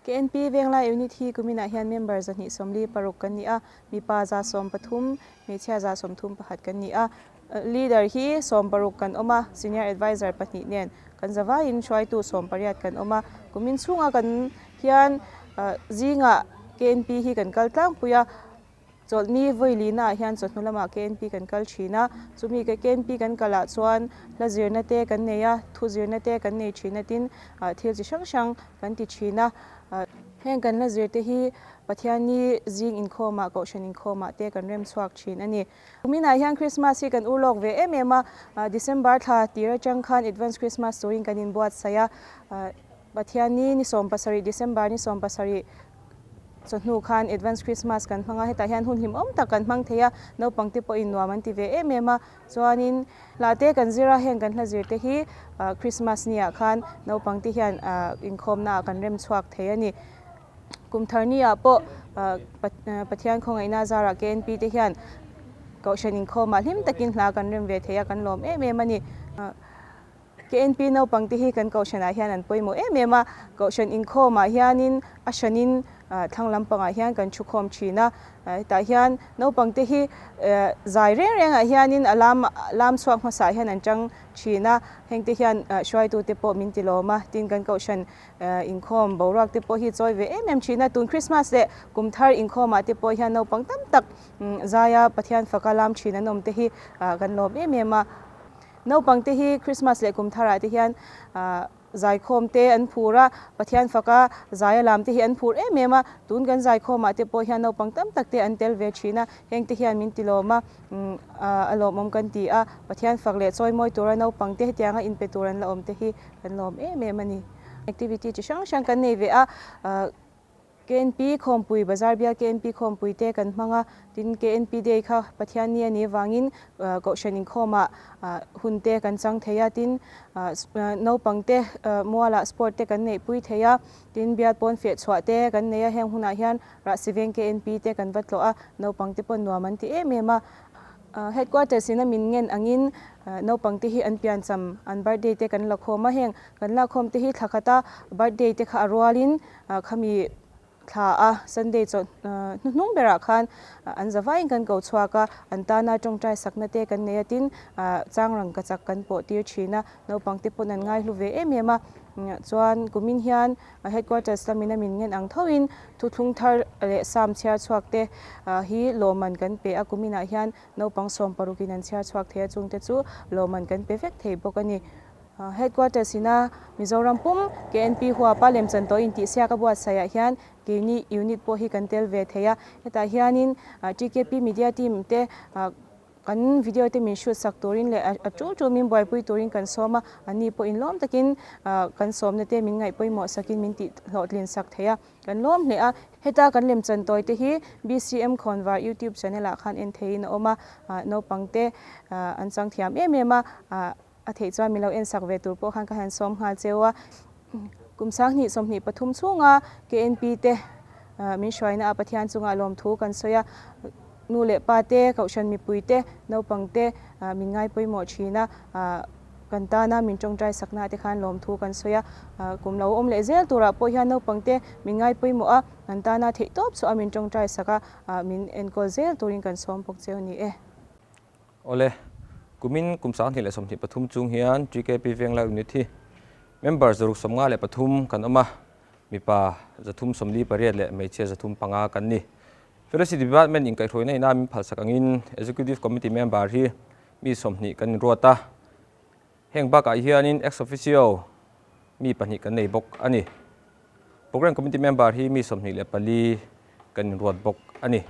KNP Venglai Unit hi kuminah hian member 246 kan ni a, mipa 130, hmeichhia 131 kan ni a. Leader hi 60 kan awm a, Senior Adviser pahnih nen kan zavaiin hruaitu 18 kan awm a. Kumin chhunga kan hian zingah KNP hi kan kal tlangpui a, chawlhni vawi lina ah hian chawhnu lamah KNP kan kal thin a. Chumi KNP kan kalah chuan hla zirna te kan nei a, thu zirna te kan nei thin a tin thil chi hrang hrang kan ti thin a. Heng kan hla zir te hi Pathianni zing inkhawmah, Kohhran inkhawmah te kan rem chhuak thin a ni. Kuminah hian Krismas hi kan ur lawk ve em em a, December thla tir atang khan Advance Christmas turin kan inbuatsaih a, Pathianni ni 17, December ni 17 chawhnu khan Advance Christmas kan hmang a, hetah hian hun hlimawm tak kan hmang thei a, naupang te pawhin nuam an ti ve em em a, chuanin hla te kan zir a, heng kan hla zir te hi Christmas ni ah khan naupang te hian inkhawmna ah kan rem chhuak thei a ni. Kum thar ni ah pawh Pathian khawngaihna zarah KNP te hian Kohhran inkhawmah hlim takin hla kan rem ve thei a, kan lawm em em a ni. KNP naupang te hi kan Kohhranah hian an pawimawh em em a, Kohhran inkhawmah hianin a hranin thlang lampangah hian kan thukhawm thin a, hetah hian naupang te hi zai reng rengah hianin a lam lam chhuak hmasaah hian an tang thin a, heng te hian hruaitute pawh min ti lawm a, tin kan Kohhran inkhawm boruak te pawh hi chawi ve em em thin a, tun Krismas leh kum thar inkhawmah te pawh hian naupang tam tak zaia Pathian faka lam thin an awm te hi kan lawm em em a. Naupang te hi Krismas leh kum tharah te hian zaikhawm te an phur a, Pathian faka zai a lam te hi an phur em em a, tun kan zaikhawmah te pawh hian naupang tam tak te an tel ve thin a, heng te hian min tilawm a, a lawmawm kan ti a, Pathian fak leh chawimawi tura naupang te hetianga inpe tur an la awm te hi kan lawm em em a ni. Activity chi hrang hrang kan nei ve a, KNP Khawmpui, Bazar bial KNP Khawmpui te kan hmang a, tin KNP Day kha Pathianni a nih avangin Kohhran inkhawmah hun te kan chang thei a, tin naupang te mualah sport te kan neihpui thei a, tin bial pawn feh chhuah te kan nei a, heng hunah hian Rahsiveng KNP te kan va tlawh a, naupang te pawh nuam an ti em em a. Headquarters in a min ngen angin naupang te hi an piancham an birthday te kan la khawm a, heng kan lakkhawm te hi thla khata birthday te kha a rualin khami thla a Sunday chawlh hnuhnung berah khan an zavaiin kan ko chhuak a, an tana tawngtai sakna te kan nei a, tin changrang ka chak kan pawh tir thin a, naupang te pawn an ngaihlu ve em em a, chuan kumin hian Headquarters lamin a min ngen ang thoin thuthlung thar leh sam chhiar chhuak te hi lawmman kan pe a, kuminah hian naupang 60 in an chhiar chhuak thei a, chungte chu lawmman kan pe vek thei bawk a ni. Headquarters ina Mizoram pum KNP huapa lemchan tawh intihsiak a buatsaihah hian keini unit pawh hi kan tel ve thei a, hetah hianin TKP media team te kan video te min shoot sak turin leh a tul tul min buaipui turin kan sawm a, anni pawh inlawm takin kan sawmna te min ngaih pawimawh sakin min tih hlawhtlin sak thei a, kan lawm hle a. Heta kan lemchan tawi te hi BCM Khawnvar YouTube channel ah khan en theiin a awm a, naupang te an chang thiam em em a. A theih chuan min lo en sak ve tur pawh khan ka han sawm nghal cheu a. Kum 2023 chhunga KNP te min hruaina a Pathian chunga lawmthu kan sawi a. Nu leh pa te, Kohhran mipui te, naupang te min ngai pawimawh thin a. Kan tana min tawngtai sakna te khan lawmthu kan sawi a. Kum lo awm leh zel turah pawh hian naupang te min ngai pawimawh a, kan tana theih tawp chu a min tawngtai sak a, min enkawl zel turin kan sawm bawk cheu ni e. Awle, kumin kum 2023 chung hian TKP Venglai Unit hi member 153 kan awm a, mipa 348 leh hmeichhia 305 kan ni. Fellowship Department inkaihhruaina ina min phalsak angin Executive Committee member hi mi 20 kan inruat a, heng bakah hianin ex officio mi pahnih kan nei bawk a ni. Programme Committee member hi mi 24 kan inruat bawk a ni.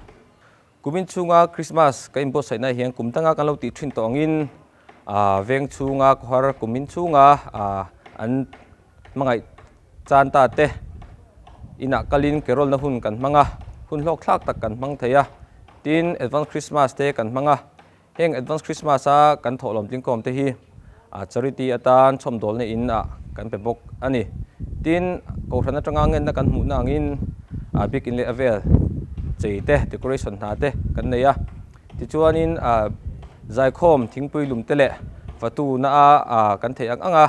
Kumin chhunga Krismas ka inbuatsaihna hian kum danga kan lo tih thin tawh angin veng chhunga khawhar kumin chhunga an hmangaih chan ta te inah kalin carol-na hun kan hmang a, hun hlawk thlak tak kan hmang thei a. Tin, Advance Christmas te kan hmang a, heng Advance Christmas a kan thawhlawm tlingkawm te hi charity atan chhawmdawlna in ah kan pe bawk a ni. Tin, Kohhran atanga ngenna kan hmuhna angin biakin leh a vel chei te, decoration hna te kan nei a. Tichuanin zaikhawm thingpui lum te leh fatu na a kan theih ang ang a,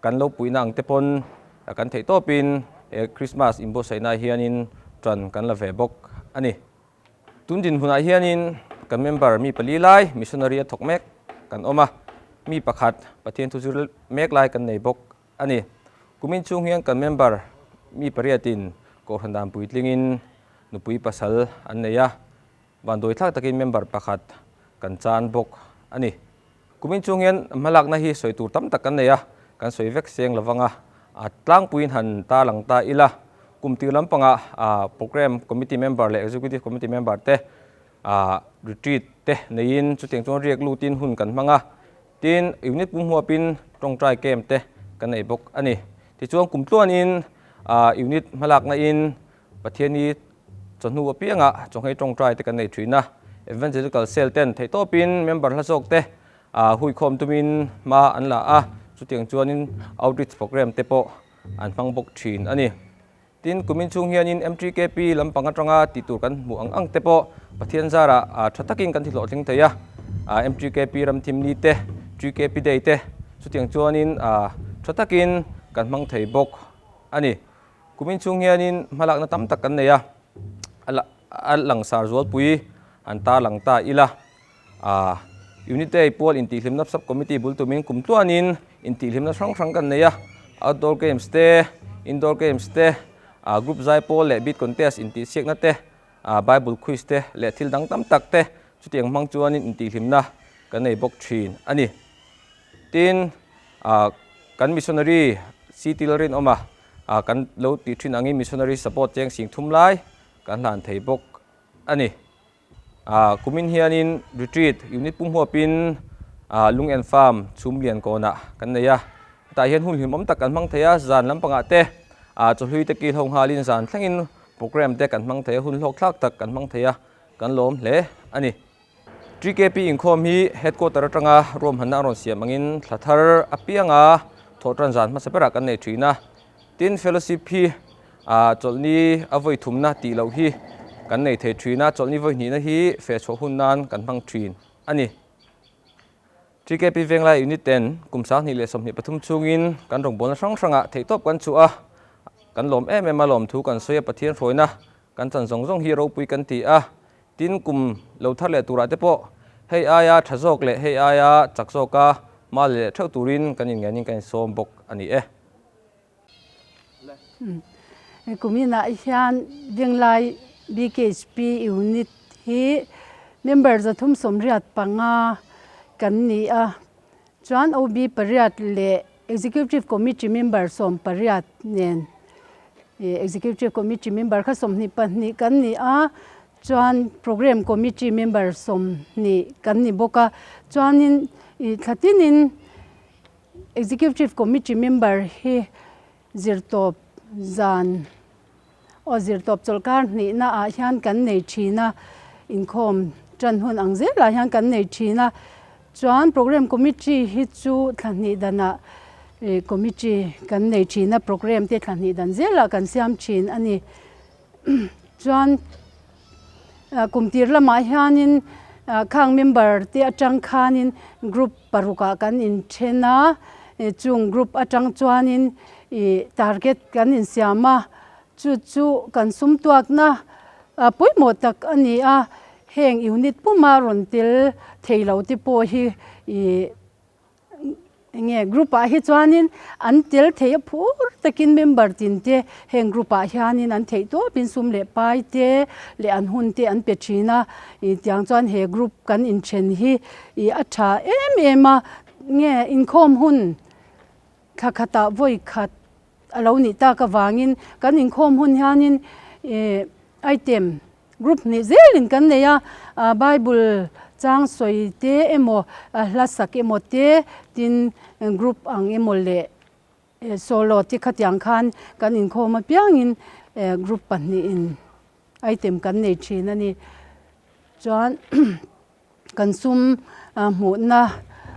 kan lo puihna ang te pawn kan theih tawpin He Krismas inbuatsaihnaah hianin ṭan kan la ve bawk a ni. Tun dinhmunah hianin kan member mi pali lai missionary a thawk mek kan awm a, mi pakhat Pathian thu zir mek lai kan nei bawk a ni. Kumin chhung hian kan member mi pariatin Kohhran dan puitlingin nupui pasal an nei a, vanduai thlak takin member pakhat kan chan bawk a ni. Kumin chung hian hmalakna hi sawi tur tam tak kan nei a, kan sawi vek seng lovang a, a tlangpuiin han ta lang ta ila. Kum tir lampangah Programme Committee member leh Executive Committee member te retreat te neiin chutiang chuan riak lutin hun kan hmang a, tin unit pum huapin tawngtai camp te kan nei bawk a ni. Tichuan kum tluanin unit hmalakna in Pathiani chawhnu apiangah chawnghei tawngtai te kan nei thin a, Evangelical Cell ten theihtawpin member hla zawk te huikhawm tumin hma an la a, chutiang chuanin outreach programme te pawh an hmang bawk thin a ni. Tin, kumin chhung hianin MTKP lampang atanga tih tur kan hmuh ang ang te pawh Pathian zarah tha takin kan ti hlawhtling thei a, MTKP ramthimni te, TKP Day te chutiang chuanin tha takin kan hmang thei bawk a ni. Kumin chhung hianin hmalakna tam tak kan nei a, a langsar zualpui an tarlang ta ila. Unit Day pual intihhlimna sub committee bul tumin kum tluanin intihhlimna hrang hrang kan nei a, outdoor games te, indoor games te, group zaipawl leh beat contest intihsiakna te, bible quiz te leh thil dang tam tak te chutiang hmang chuanin intihhlimna kan nei bawk thin a ni. Tin, kan missionary C T Lalrinawma Ah kan lo tih thin angin missionary support cheng sing thum lai kan hlan thei bawk a ni. Ah kumin hianin retreat unit pum huapin ah Lung and Farm chhum lian kawnah kan nei a. Hetah hian hun hlimawm tak kan hmang thei a, zan lampangah te ah chawhlui te kil ho nghalin zan thlengin program te kan hmang thei a, hun hlawk thlak tak kan hmang thei a, kan lawm hle a ni. TKP inkhawm hi headquarter atanga ruahmanna a rawn siam angin thla thar apianga thawhtan zan hmasa berah kan nei thin a. Tin, fellowship hi chawlhni a vawi thumna tih loh hi kan nei thei thin a, chawlhni vawi hnihna hi fehchhuah hun nan kan hmang thin a ni. TKP Venglai Unit ten kum 2023 chhungin kan rawngbawlna hrang hrangah theihtawp kan chhuah a, kan lawm em em a, lawmthu kan sawi a, Pathian hruaina kan chan zawng zawng hi ropui kan ti a. Tin, kum lo thar leh turah te pawh hei aia tha zawk leh hei aia chak zawka hma leh leh theuh turin kan inngenin kan insawm bawk a ni e. Kuminah hian Venglai BKHP Unit hi member 385 kan ni a, chuan OB pariat leh Executive Committee member 18 nen Executive Committee member kha 22 kan ni a, chuan Programme Committee member 20 kan ni bawk a, chuanin ih thla tinin Executive Committee member hi zirtawp zan aw zirtawp chawlhkar hnihna ah hian kan nei thin a, inkhawm tan hun ang zelah hian kan nei thin a, chuan Programme Committee hi chu thla hnih danah ih committee kan nei thin a, programme te thla hnih dan zelah kan siam thin a ni. Chuan kum tir lamah hianin khang member te atang khanin group parukah kan inthen a, chung group atang chuanin ih target kan insiam a, chu chu kan sum tuakna pawimawh tak a ni a, heng unit puma rawn tel thei lo te pawh hi ih Enge group ah hi chuanin an tel thei a phur takin member tin te heng group ah hianin an theih tawpin sum leh pai te leh an hun te an pe thin a, ih tiang chuan he group kan inthen hi ih a tha em em a, nge inkhawm hun thla khatah vawi khat a lo nih tak avangin kan inkhawm hun hianin ih item Group hnih zelin kan nei a, Bible chang sawi te emaw, hla sak emaw te tin group ang emaw leh solo te khatiang khan kan inkhawm apiangin group pahnihin item kan nei thin a ni. Chuan kan sum hmuhna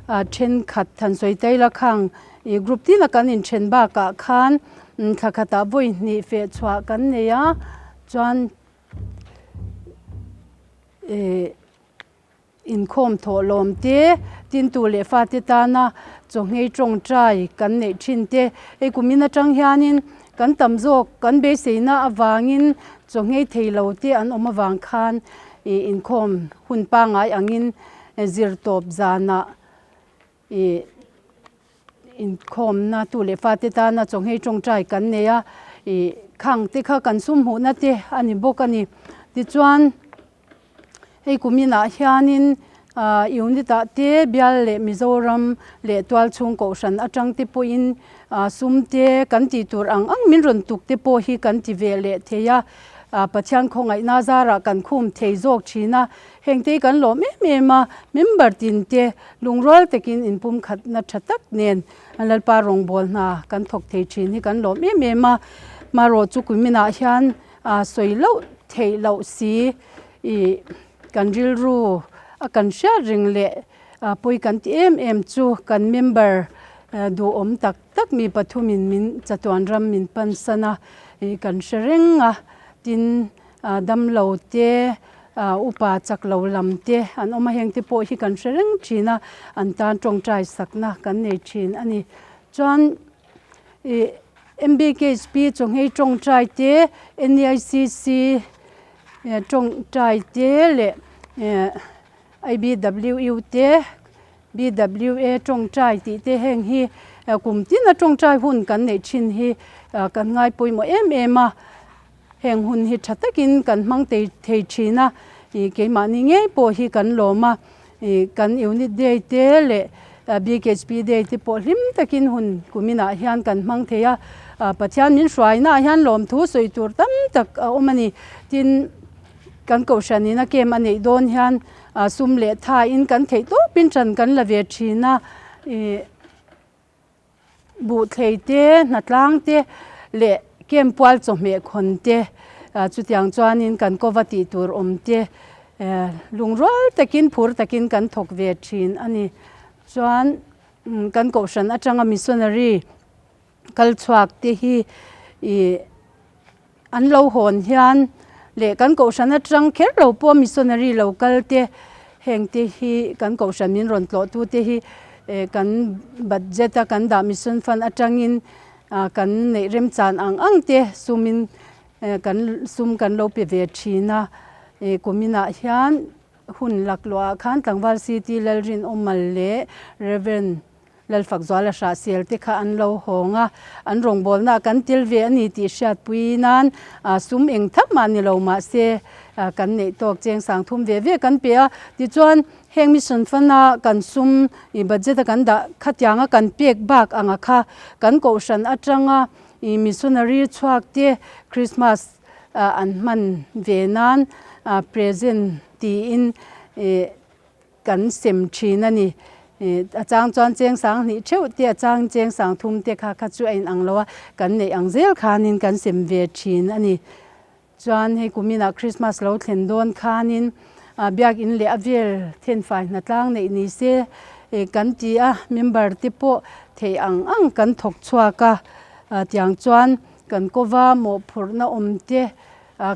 thenkhat han sawi ta ila khang ih group tina kan inthen bakah khan thla khatah vawi hnih feh chhuah kan nei a chuan ih inkhawm thawh lawm te tin tu leh fate tana chaw nghei tawngtai kan neih thin te hei kumin atang hianin. Kan tam zawk kan beiseina avangin chaw nghei thei lo te an awm avang khan ih inkhawm hun pangngai angin zir tawp zanah ih inkhawmna tu leh fate tana chaw nghei tawngtai kan nei a, ih khang te kha kan sum hmuhna te a ni bawk a ni. Tichuan hei kum inah hianin ah unit ah te bial leh Mizoram leh tualchhung kohhran atang te pawhin ah sum te kan tih tur ang ang min rawn tuk te pawh hi kan ti ve leh thei a, ah Pathian khawngaihna zarah kan khum thei zawk thin a. Heng te hi kan lawm em em a, member tin te lungrual takin inpumkhatna tha tak nen Lalpa rawngbâwl hna kan thawk thei thin hi kan lawm em em a. Marawh chu kuminah hian sawi loh theih loh si ih kan rilru a kan hriat reng leh pawi kan ti em em chu kan member duhawm tak tak mi pathumin min chatuan ram min pansan a ih kan hre reng a, tin Damlo te, upa chak lo lam te an awm a, heng te pawh hi kan hre reng thin a, an tan tawngtai sakna kan nei thin a ni. Chuan ih MBKHP chawnghei tawngtai te, NEICC tawngtai te leh IBWU te, BWA tawngtai tih te heng hi kum tina tawngtai hun kan neih thin hi kan ngai pawimawh em em a. Heng hun hi tha takin kan hmang tei thei thin a, ih keimahni ngei pawh hi kan lawm a, ih kan unit day te leh BKHP day te pawh hlim takin hun kuminah hian kan hmang thei a, Pathian min hruainaah hian lawmthu sawi tur tam tak a awm a ni. Tin, kan kohhranin a kem a neih dawn hian sum leh thain kan theih tawpin ṭan kan la ve thin a, ih. Buhthlei te, hnatlang te leh kem pual chawhmeh khawn te chutiang chuanin kan kova tih tur awm te lungrual takin phur takin kan thawk ve thin a ni. Chuan kan kohhran atanga missionary kal chhuak te hi ih An lo hawn hian leh kan kohhran atang kher lo pawh missionary lo kal te heng te hi kan kohhran min rawn tlawh tu te hi kan budget a kan dah mission fund atangin kan neih remchan ang ang te sumin kan sum kan lo pe ve thin a kuminah hian hun laklawh ah khan Tlangval City Lalrinawmal leh Rev. Lalfakzuala Hrahsel te kha an lo hawng a, an rawngbawlnaah kan tel ve a ni tih hriatpui nan sum eng thap mah ni lo mahse kan neih tawk cheng sang thum ve ve kan pe a. Tichuan heng mission fund a kan sum ih budget a kan dah khatianga kan pek bak anga kha kan kohhran atanga ih missionary chhuak te Christmas an hman ve nan present tiin ih Kan sem thin a ni. A chang chuan cheng sang hnih theuh te, a chang cheng sang thum te kha kha chu a inang lo a, kan neih ang zel khanin kan sem ve thin a ni. Chuan hei kuminah Christmas lo thlen dawn khanin biakin leh a vel thenfai hnatlang neih ni se kan ti a, member te pawh theih ang ang kan thawk chhuak a, tiang chuan kan kova mawhphurhna awm te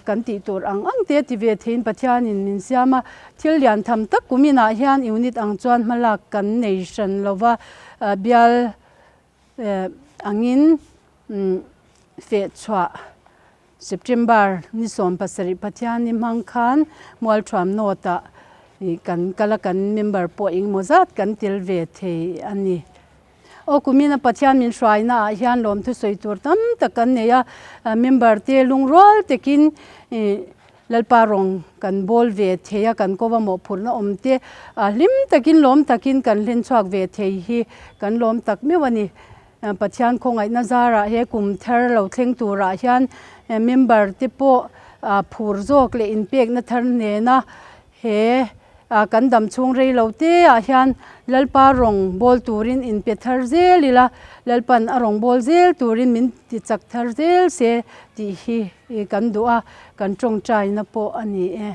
Kan tih tur ang ang te ti ve theiin Pathianin min siam a, thil lian tham tak kum inah hian unit ang chuan hmalak kan nei hran lo va, bial angin fehchhuah September ni 17 Pathian ni hmang khan Mualthuam North ah kan kal a, kan member pawh engemaw zat kan tel ve thei a ni. Aw kumina Pathian min hruaina ah hian lawmthu sawi tur tam tak kan nei a, member te lungrual takin Lalpa rawng kan bawl ve thei a, kan kova mawhphurhna awm te hlim takin lawm takin kan hlen chhuak ve thei hi kan lawm tak meuh a ni. Pathian khawngaihna zarah he kum thar lo thleng turah hian member te pawh phur zawk leh inpekna thar hnena He kan dam chhung rei lo te ah hian Lalpa rawng bawl turin in pe thar zel ila, Lalpan a rawng bawl zel turin min ti chak thar zel se tih hi kan duh a, kan tawngtaina pawh a ni e.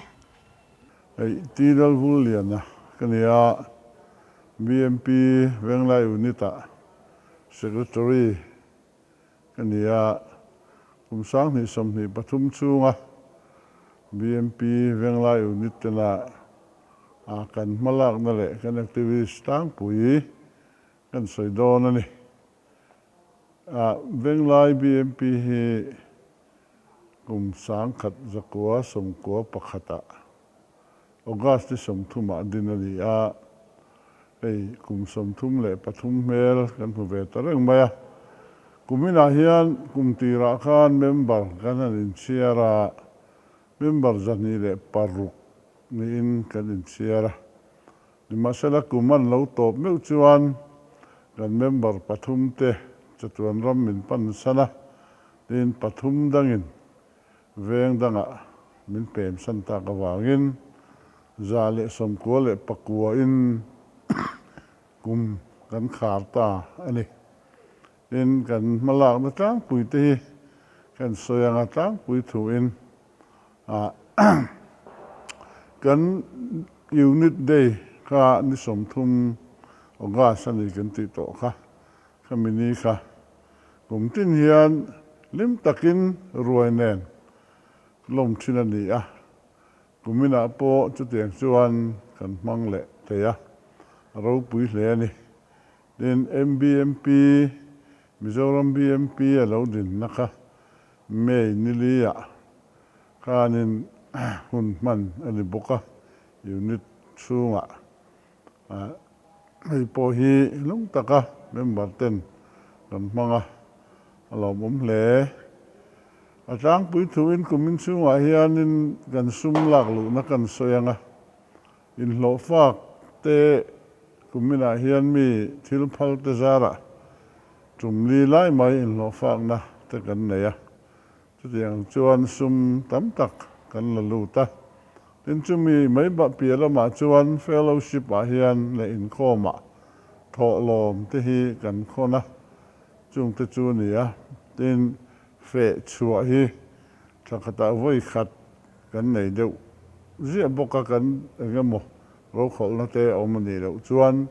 Hei T Lalvulliana ka ni a, BMP Venglai Unit ah Secretary Ka ni a, kum 2023 chhunga BMP Venglai Unit tena a kan hmalakna leh kan activist tlangpui kan sawi dawn a ni. Venglai BMP hi kum sangkhat zakua sawmkua pakhatah August ni sawmthumah din a ni a, hei kum 33 hmel kan hmu ve ta reng mai a. Kuminah hian kum tirah khan member kan han inchhiar a, member 206 niin kan inchhiar a. Nimahsela kum an lo tawp meuh chuan kan member pathum te chatuan ram min pan san a, tin pathum dangin veng dangah min pem san tak avangin 199 in kum kan khar ta a ni. Tin, kan hmalakna tlangpui te hi kan sawi anga tlangpui thuin kan Unit Day kha ni 30 August a ni kan tih tawh kha, khami ni kha kum tin hian hlim takin ruai nen lawm thin a ni a, kuminah pawh chutiang chuan kan hmang leh thei a, a ropui hle a ni. Tin, MBMP, Mizoram BMP a lo dinna kha May niliah khanin hun hman a ni bawk a, unit chhungah hei pawh hi lung taka member ten kan hmang a, a lawmawm hle. A tlangpui thuin kumin chhungah hianin kan sum lak luhna kan sawi ang a, Inhlawhfak te kuminah hian mi thil phal te zarah tum li lai mai inhlawhfakna te kan nei a, chutiang chuan sum tam tak kan la lut a. Tin chumi mai piah lamah chuan fellowship ah hian leh inkhawmah thawhlawm te hi kan khawn a, chung te chu a ni a. Tin feh chhuah hi thla khatah vawi khat Kan nei deuh ziah bawk a, kan eng emaw rokhawlhna te a awm a nih loh chuan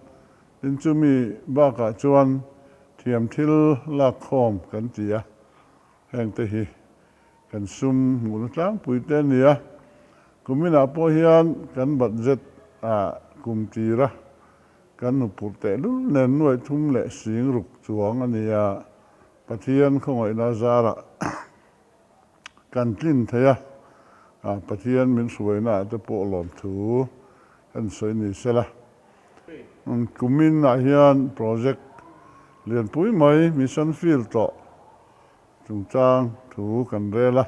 tin chumi bakah chuan thiam thil lakkhawm kan ti a, heng te hi kan sum hmuhna tlangpui te a ni a, kuminah pawh hian kan budget ah kum tira kan hmu phurh tehlul nen nuaih thum leh sing ruk chuang a ni a, Pathian khawngaihna zarah Kan tlin thei a, Pathian min hruaina ah te pawh lawmthu kan sawi ni sela. Kumin ah hian project lianpui mai Mission Field tawh chungchang thu kan rel a.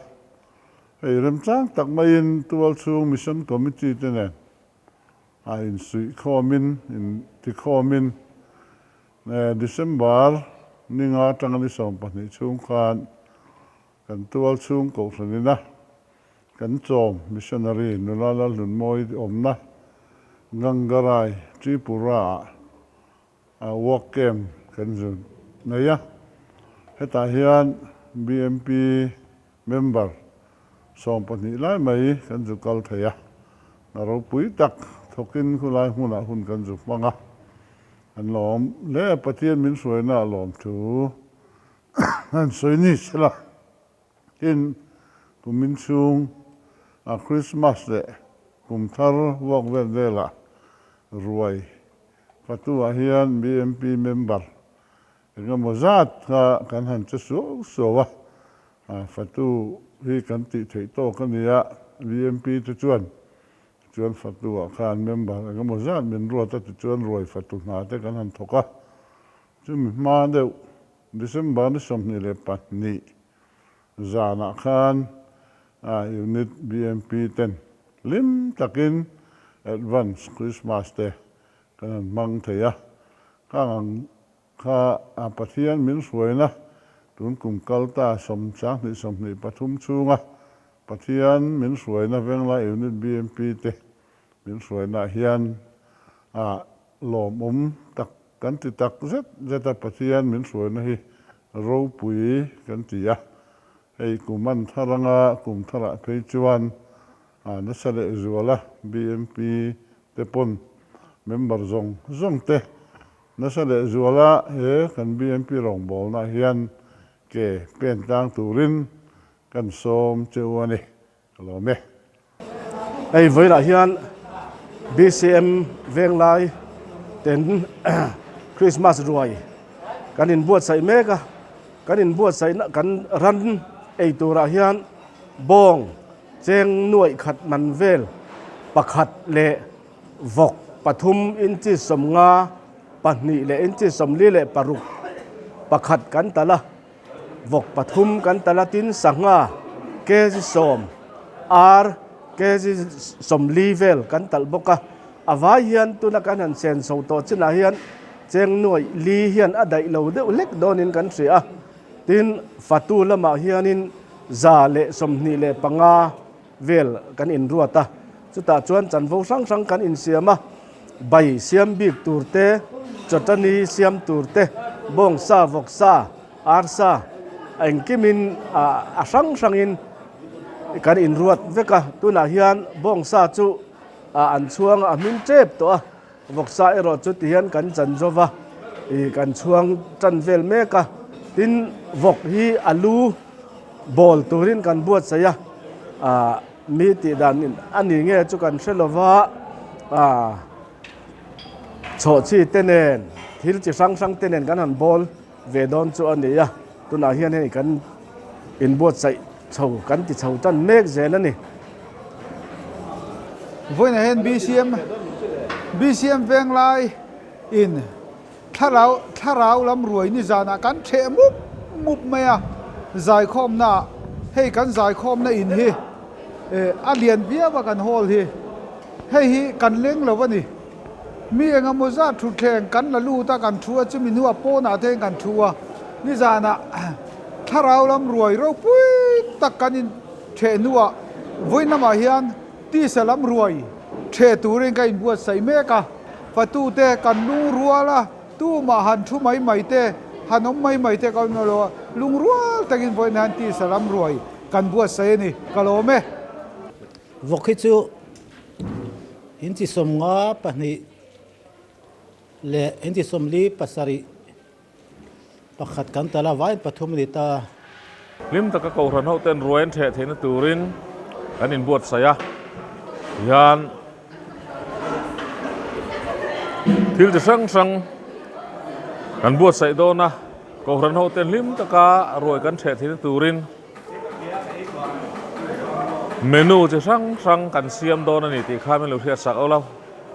Hei remchang tak maiin tualchhung Mission Committee te nen a insuihkhawmin, intikhawmin December ninga atanga ni 12 chhung khan kan tual chhung kohhran ina kan chawm missionary nula Lalhlunmawi awmna Gangarai Tripura ah work camp kan zir nei a. Hetah hian BMP member 12 lai mai kan zu kal thei a, hna ropui tak thawkin khulai hmunah hun kan zu hmang a. An lawm hle a, Pathian min hruaina a lawm thu an sawi ni sela. Tin, kumin chhung a Krismas leh kum thar vuak vel velah ruai fatu-ah hian BMP member engemaw zat kha kan han che suau suau a, fatu hi kan tih theih tawk a ni a, BMP te chuan Chuan fatu ah khan member eng emaw zat min ruat a tichuan ruai fatu hna te kan han thawk a, chumi hma deuh December ni 22 zanah khan unit BMP ten hlim takin advance Christmas te kan han hmang thei a, khang ang Kha a Pathian min hruaina tun kum kal ta sawmsang hnih 23 chhunga Pathian min hruaina Venglai Unit BMP te min hruainaah hian a lawmawm tak kan ti tak zet zet a, Pathian min hruaina hi ropui kan ti a, hei kum an thar anga kum tharah phei chuan a nasa leh zuala BMP te pawn member zawng zawng te Nasa leh zuala he kan BMP rawngbawlna hian ke pen tlang turin kan sawm che u a ni. Ka lawm e. Hei vawilah hian BCM Venglai ten Christmas ruai kan inbuatsaih mek a. Kan inbuatsaihna kan ran ei turah hian bawng cheng nuaih khat man vel pakhat leh vawk pathum inches 50 pahnih leh inches 46 pakhat kan talh a. Vawk pathum kan talh a tin sangha kg 10 ar kg 40 vel kan talh bawk a. A vai hian tuna kan han chen chho tawh chinah hian cheng nuaih li hian a daih lo deuh hlek dawnin kan hria a. Tin, fatu lamah hianin 125 vel kan inruat a. Chutah chuan chanvo hrang hrang kan insiam a, bai siam bik tur te, chawtani siam tur te, bawngsa, vawksa, arsa engkimin a hrang hrangin kan inruat vek a. Tunah hian bawngsa chu an chhuang a hmin tep tawh a, vawksa erawh chu tihian kan chan zo va, ih kan chhuang tan vel mek a, tin vawk hi a lu bawl turin kan buatsaih a, ah mi tih dan a ni nge chu kan hre lo va, ah chhawhchhi te nen thil chi hrang hrang te nen kan han bawl ve dawn chu a ni a, tunah hian hei kan inbuatsaih chho kan ti chho tan mek zel a ni. Vawiinah hian BCM BCM Venglai in thlarau thlarau lam ruai ni zanah kan theh mup mup mai a, zaikhawmna ah hei kan zaikhawmna in hi eh a lian viau a kan hall hi hei hi kan leng lo a ni. Mi engemaw zat thutthleng kan la lut a kan thu a chumi hnuah pawnah te hian kan thu a nizanah thlarau lam ruai ropui tak kan in Theh hnuah vawiin lamah hian tisa lam ruai theh turin ka inbuatsaih mek a, fatute kan lungrual a, tumah han thu mai mai te, han awm mai mai te ka awm lo a, lungrual takin vawiin hian tisa lam ruai kan buatsaih a ni, ka lawm e. Vawk hi chu inchi 52 leh inchi 47 Pakhat kan tal a, vain pathum a ni ta. Hlim taka Kohhran hoten ruai an theh theihna turin kan inbuatsaih a, tihian thil chi hrang hrang kan buatsaih dawn a, Kohhran hoten hlim taka ruai kan theh theihna turin menu chi hrang hrang kan siam dawn a ni tih kha min lo hriatsak lo,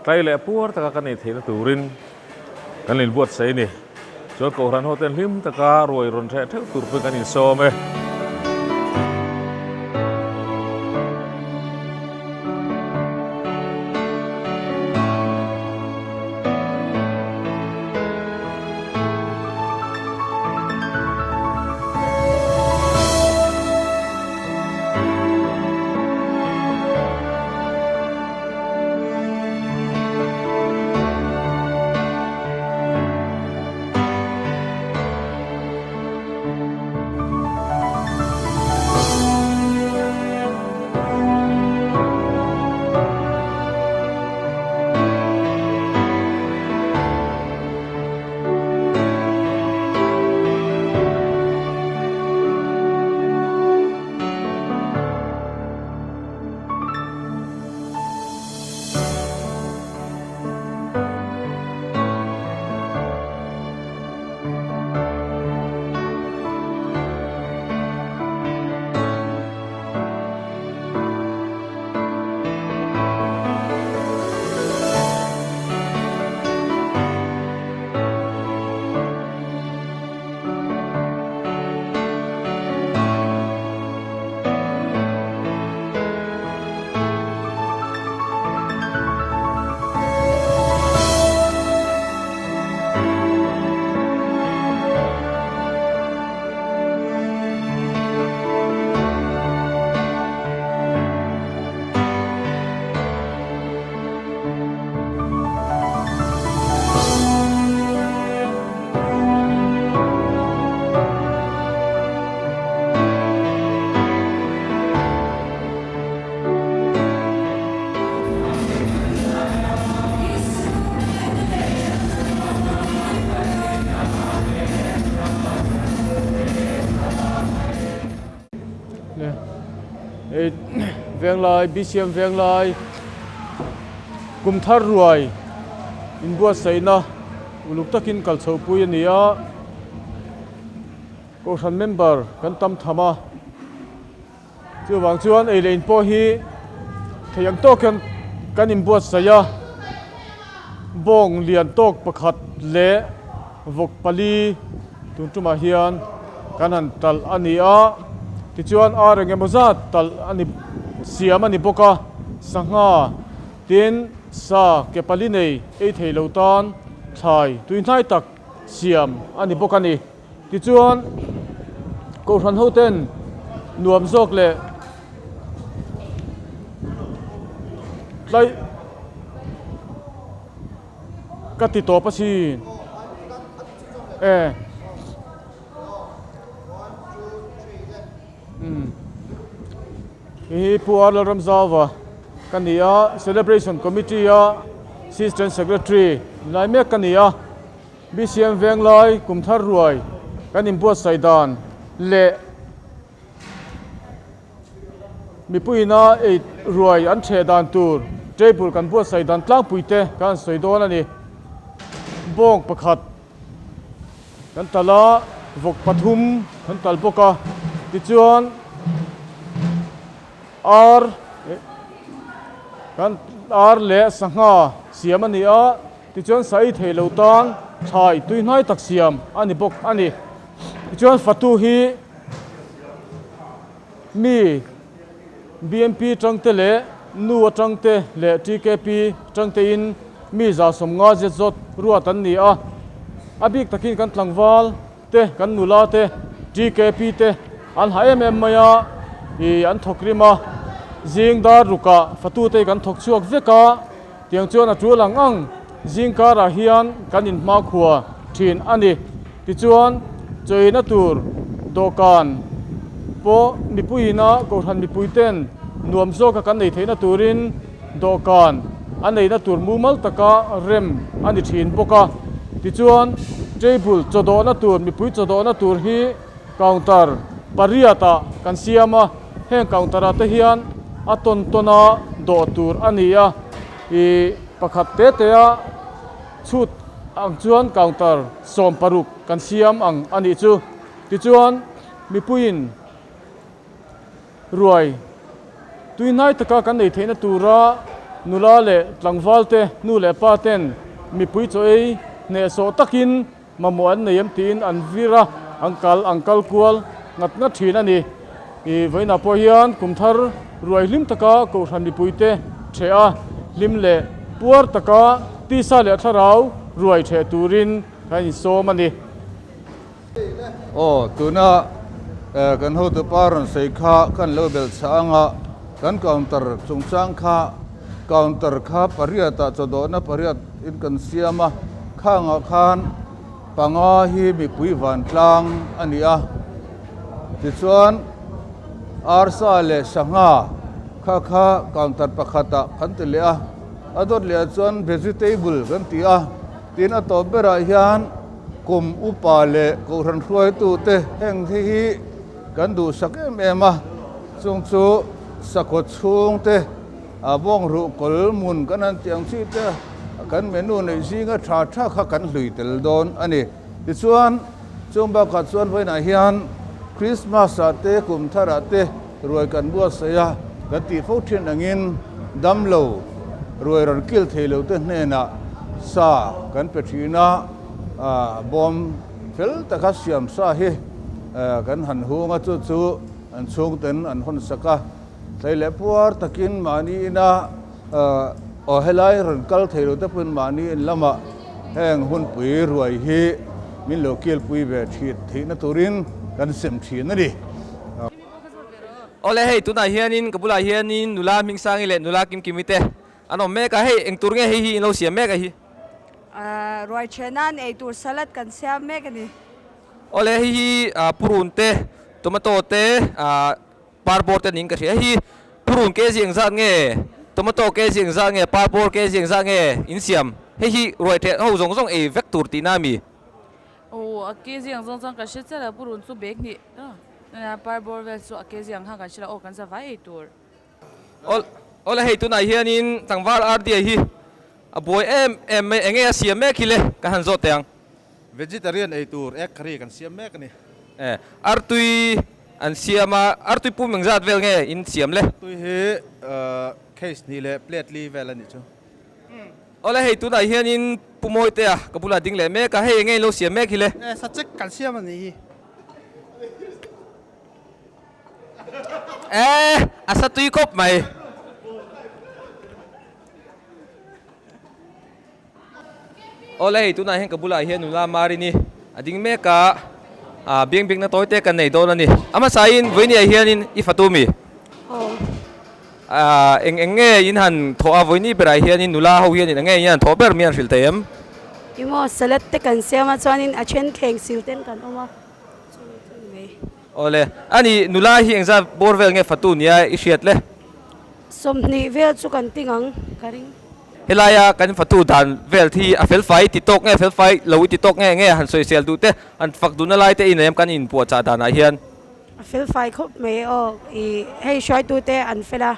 tlai leh puar taka kan ei theihna turin. Kan inbuatsaih a ni. Chuan Kohhran hoten hlim taka ruai rawn hreh theuh tur pawhin kan insawm e. Venglai, BCM Venglai, kum thar ruai inbuatsaihna uluk takin kal chhohpui a ni a. Kohhran member kan tam tham a, chuvang chuan ei leh in pawh hi thei ang tawk hian kan inbuatsaih a, bawng lian tawk pakhat leh vawk pali tun tumah hian kan han talh a ni a, tichuan ar eng emaw zat talh a ni siam a ni bawk a, sangha tin sa ke pali nei ei thei lo tan thlai tuihnai tak siam a ni bawk a ni. Tichuan, Kohhran hoten nuam zawk leh tlaih ka ti tawp asin e. Hei hi Pu R Lalramzauva ka ni a, Celebration Committee a Assistant Secretary ni lai mek ka ni a. BCM Venglai kum thar ruai kan inbuatsaih dan leh mipuiina ei ruai an chheh dan tur table kan buatsaih dan tlangpui te kan han sawi dawn a ni. Bawng pakhat kan tal a, vawk pathum kan tal bawk a, tichuan ar kan ar leh sangha siam a ni a. Tichuan sa ei thei lo tan thlai tui hnai tak siam a ni bawk a ni. Tichuan fatu hi mi BMP tangte leh nu atangte leh TKP tangtein mi 150 zet zawt ruat an ni a. A bik takin kan tlangval te, kan nula te, TKP te an ha em em mai a, ih an thawk rim a. Zing dar rukah fatute hi kan thawk chhuak vek a. Tiang chuan a tul ang ang zing karah hian kan inhmakhua thin a ni. Tichuan, chawina tur dawhkan pawh mipuiina Kohhran mipuiten nuam zawka kan nei theihna turin dawhkan a neihna tur mumal taka rem a ni thin bawk a. Tichuan, table chawdawhna tur, mipui chawdawhna tur hi counter pariatah kan siam a. Heng counter ah te hian a tawn tawn a dawh tur a ni a, ih pakhat te te a chhut ang chuan counter 16 kan siam ang a nih chu. Tichuan mipuiin ruai tui hnai taka kan nei theihna tura nula leh tlangval te, nu leh pa ten mipui chaw ei hnehsawh takin Mamawh an nei em tiin an vir a, an kal an kal kual ngat ngat thin a ni. I vawiinah pawh hian kum thar ruai hlim taka Kohhran mipuite theh a, hlim leh puar taka tisa leh thlarau ruai theh turin kan insawm a ni. Aw, tuna kan hotupa rawn sawi kha kan lo belh chah anga kan counter chungchang kha counter kha pariatah chawdawhna pariat in kan siam a, khangah khan panga hi mipui vantlang a ni a, tichuan arsa leh sangha kha kha counter pakhatah kan ti leh a, a dawt leh ah chuan vegetable kan ti a, tin a tawp berah hian kum upa leh kohhran hruaitu te heng te hi kan duhsak em em a, chung chu sakhaw chhung te. A bawng ruh kawl mun kan han tih ang chi te kan menu neih zinga tha tha kha kan hlui tel dawn a ni. Tichuan, chung bakah chuan vawiinah hian Christmas ah te kum tharah te ruai kan buatsaih a, kan tih fo thin angin damlo ruai rawn kil thei lo te hnenah sa kan pe thin a, bawm fel taka siam sa hi kan han hung a, chu chu an chhungten an hawn sak a. Tlai leh puar takin mahni ina aw helai rawn kal thei lo te pawhin mahni in lamah heng hunpui ruai hi min lo kilpui ve thin theihna turin kan sem thin a ni. Awle hei tunah hianin ka bulah hianin nula Hmingsangi leh nula Kimkimi te an awm mek a, hei eng tur nge hei hi in lo siam mek a hi? Ruai thenan eitur salad kan siam mek a ni. Awle hei hi purun te tomato te Parbawr te niin ka hria. Hei hi purun kg engzat nge, tomato kg engzat nge, parbawr kg engzat nge in siam? Hei hi ruai ṭeh ho zawng zawng ei vek tur tihna a mi? Aw, a kg ang zawng chuan ka hre chiah lo, purun chu bag hnih a, parbawr vel chu a kg ang khan kan hre lo, aw kan za vai ei tur. Aw, awle hei tunah hianin tlangval RDA hi a buai em em mai, enge a siam mek hi le? Ka han zawt teh ang. Vegetarian ei tur egg curry kan siam mek a ni. E, artui an siam a, artui pum engzat vel nge in siam le? Artui hi case hnih leh plate li vel a nih chu. Awle hei tunah hianin Pu Mawitea ka bulah ding leh mek a, hei enge in lo siam mek hi le? E, sachek kan siam a nih hi. E, a sa tui khawp mai. Awle hei tunah hian ka bulah hian nula Marini a ding mek a, ah biang biakna tawi te kan nei dawn a ni. A hmasain vawinia hianin i fatu mi? Aw. Ah eng eng nge in han thawh a vawini berah hianin nula ho hianin eng nge in han thawh ber mi han hrilh thei em? Emaw salad te kan siam a chuanin a then thleng sil ten kan awm a, chumi chu ni mai. Awle, a ni nula hi engzat bawr vel nge fatu nia i hriat le? 20 vel chu kan ting ang ka ring. Helaia kan fatu dan vel thi a felfai ti tawk nge felfai lo i ti tawk nge nge han sawisel duh te han fak duhna lai te in em kan inpuahchah danah hian. A felfai khawp mai aw i hei hruaitu te an fel a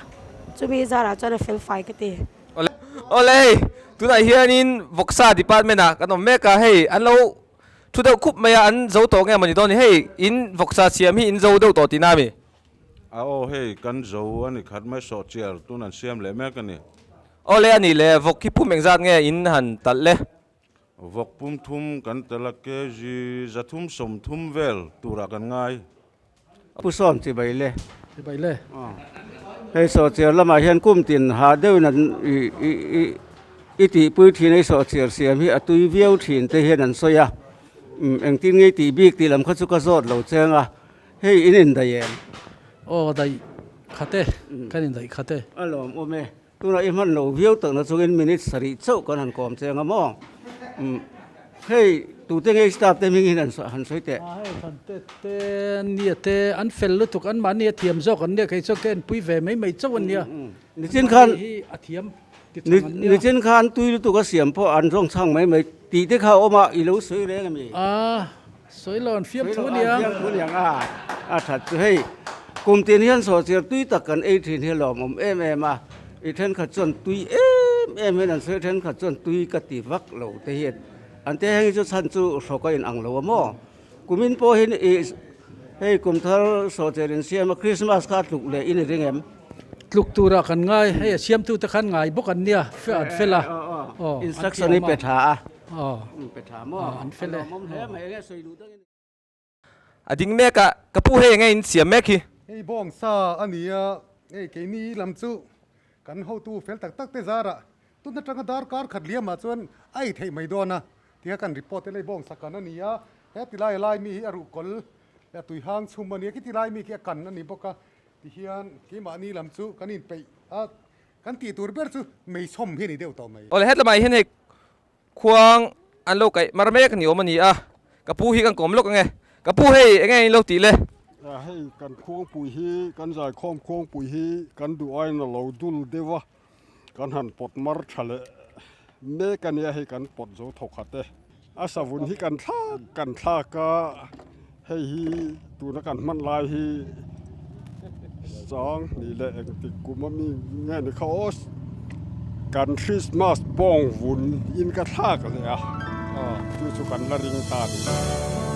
chumi zarah chuan a felfai ka ti. Awle awle hei tunah hianin vawksa department ah kan awm mek a hei an lo thu deuh khup mai a an zo tawh nge mawni dawn ni hei in vawksa siam hi in zo deuh tawh tihna a mi? A aw hei kan zo a ni khat mai sawh chiar tun an siam leh mek a ni. Aw le a nih le vawk hi pum engzat nge in han talh le? Vawk pum thum kan talh a kg 330 vel turah kan ngai. Pu Sawm chi bai le. Chi bai le. Hei sawh chiar lamah hian kum tin ha deuhin an i i i i tihpui thin a i sawh chiar siam hi a tui viau thin te hian an sawi a. Engtin nge i tih bik tih lam kha chu ka zawt lo cheng a. Hei in indaih em? Aw daih khat e, kan indaih khat e. A lawm awm e. Tunah i hman lo viau takna chungin minute sarih chauh kan han kawm cheng a maw? Umm hei tute ngei staff te hming hian han sawi teh. A hei kan te te an nia te an fel lutuk an mahni a thiam zawk an nia kei chuan ka enpui ve mai mai chauh an nia. Nichin khan Mahni hi a thiam ti chang an nia. Nichin khan tui lutuk a siam pawh an zawng chhang mai mai tih te kha a awm a i lo sawi reng a mi? A Sawi lo an fiam thu nia. Fiam thu niang a, a that chu hei kum tin hian sawhchiar tui tak kan ei thin hi lawmawm em em a, i thenkhat chuan tui em em hian an sawi thenkhat chuan tui ka ti vak lo te hian an te heng hi chu chhan chu hrawk a inang lo a maw. Kumin pawh hi i hei kum thar sawhchiar insiam a Christmas kha a tluk leh i ni ring em? Tluk turah kan ngai, hei a siamtute khan ngai bawk an nia, an fel a, aw an Instruction hi pe tha a. Pe tha maw? An fel e. A ding mek a, ka pu hei enge in siam mek hi? Hei bawng sa a ni a, hei keini lam chu kan hotu fel tak tak te zarah tun atanga darkar khat liamah chuan a ei theih mai dawn a, tia kan report te lei bawng sa kan a ni a, he tilai a lai mi hi a ruhkawl leh a tuihang chhum a ni a, khi tilai mi khi a kan a ni bawk a, tihian keimahni lam chu kan inpeih a, kan tih tur ber chu meichhawm hi a ni deuh tawh mai. Awle hetlamah hian hei Khuang an lo kaih mar mek ni awm a ni a, ka pu hi kan kawm lawk ange. Ka pu hei enge in lo tih le? Hei kan khuangpui hi, kan zaikhawm khuangpui hi kan duh aiin a lo dul deuh a, kan han pawt mar tha leh mek a nia hei kan pawt zo thawk khat e. A savun hi kan thlak kan thlak a, hei hi tuna kan hman lai hi sang nih leh engtik kum a mi nge ni kha aw kan Christmas bawng vun in ka thlak leh a, chu chu kan la ring ta a ni.